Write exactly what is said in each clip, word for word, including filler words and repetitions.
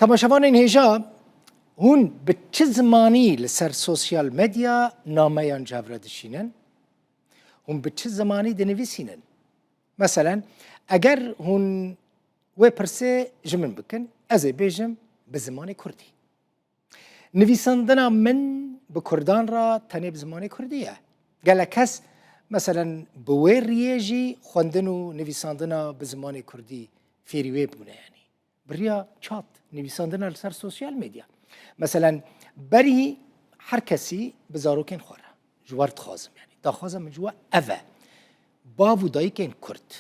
Temaşevanên hêja, hûn bi çi zimanî li ser sosyal medya nameyan ji hev re dişînin? Hûn bi çi zimanî dinivîsînin? Meselen, eger hûn wê pirsê ji min bikin, ez ê bêjim bi zimanê kurdî. Nivîsandina min bi kurdan re tenê bi zimanê kurdî ye. Gelek kes, meselen, bi wê riyê jî xwendin û nivîsandina bi zimanê kurdî fêrî wê bûne, yanî. Bi riya çat nivîsandina li ser sosyal medya. Meselen, berî her kesî bi zarokên xwe re ji we re dixwazim, yanî daxwaza min ji we ev e. Bav û dayikên kurd,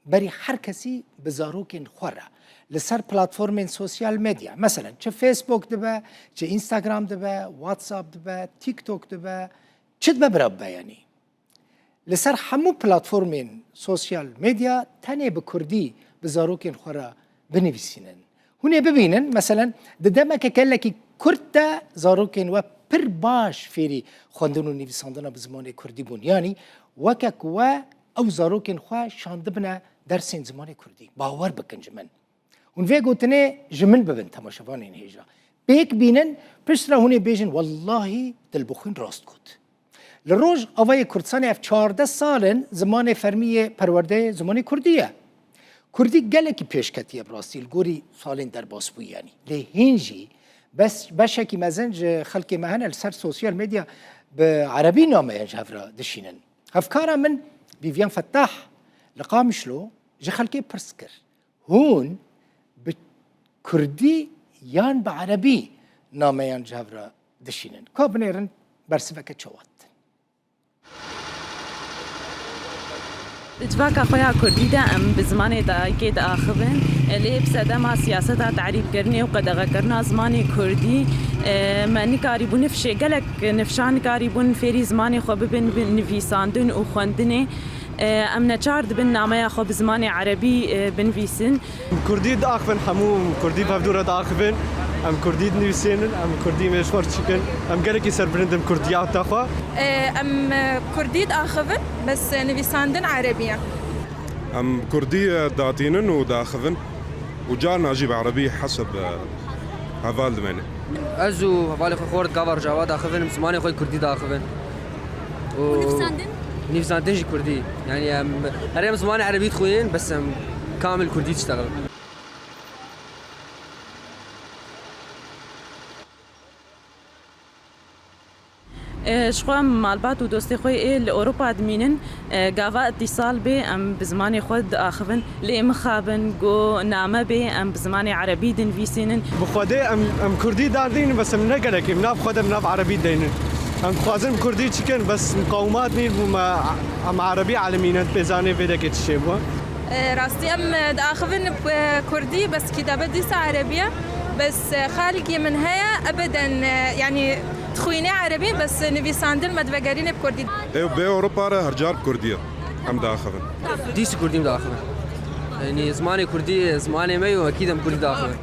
berî her kesî bi zarokên xwe re li ser platformên sosyal medya, meselen, çi Facebook dibe, çi Instagram dibe, WhatsApp dibe, TikTok dibe, çi dibe bira bibe, yanî. Li ser hemû platformên sosyal medya tenê bi kurdî bi zarokên xwe re binivîsînin. Hûn ê bibînin, meselen, di demeke gelekî kurt de zarokên we pir baş fêrî xwendin û nivîsandina bi zimanê kurdî bûn. Yanî weke ku we ew zarokên xwe şandibine dersên zimanê kurdî. Bawer bikin ji min. Hûn vê gotinê ji min bibin, temaşevanên hêja. Pêk bînin, piştre hûn ê bêjin, wellahî Dilbixwîn rast got. Li Rojavayê Kurdistanê ev çardeh sal in zimanê fermî yê perwerdeyê zimanê kurdî ye. Kurdî gelekî pêş ketiye bi rastî li gorî salên derbas bûyî, yanî. Lê hîn jî bes, beşekî mezin ji xelkê me hene li ser sosyal medya bi erebî nameyan ji hev re dişînin. Hevkara min Vivian Fettah li Qamişlo ji xelkê pirs kir. Hûn bi kurdî yan bi erebî nameyan ji hev re dişînin? Ka binêrin bersiveke çawa ditin? Di civaka xwe ya kurdî de em bi zimanê dayikê diaxivin, lê bi sedema siyaseta terîbkirinê û qedexekirina zimanê kurdî, me nikarîbû nifşê, gelek nifşan nikarîbûn fêrî zimanê xwe bibin, bi nivîsandin û xwendinê. E, em neçar dibin nameya xwe bi zimanê erebî, e, binivîsin. Kurdî diaxivin, hemû kurdî bi hevdû re diaxivin. Em kurdî dinivîsînin, em kurdî mêşxor çikin. Em gelekî serbilind in kurdiyata xwe. E, em, e, kurdî diaxivin, bes, e, nivîsandin erebî ye. Em kurdî, e, datînin û diaxivin û carna jî bi erebî heseb, e, heval dimêne. Ez û hevalê xwe xort gava Rojava daxivin, em zimanê xwe kurdî daxivin. Û nivîsandin? Nivîsandin jî kurdî. Yanî em, her em zimanê erebî dixwînin, bes em kamil kurdî diştexilin. E, ji xwe malbat û dostê xwe ê li Ewropa dimînin, e, gava îtîsal bê, em bi zimanê xwe diaxivin. Lê mixabin, go name bê, em bi zimanê erebî dinivîsînin. Bi Xwedê em, em kurdî derdînin, bes em ne gelek ê, em nav xwe de, em nav erebî deynin. Em dixwazin bi kurdî çikin, bes miqawimat nîn bû me, em erebî elimînin, pêzanê vê dekê çi çêbû. E, rastî em, e, diaxivin, e, kurdî, bes kîtabe dîsa erebî ye. Bes, e, xalkê min heye, ebeden, e, yanî dixwîne erebî, bes nivîsandin me divegerîne bi kurdî. Ew bê Ewropa re her car bi kurdî ye. Em diaxivin. Dîsa kurdî em diaxivin. Yanî zimanê kurdî, zimanê me yo, ekîd em kurdî diaxivin.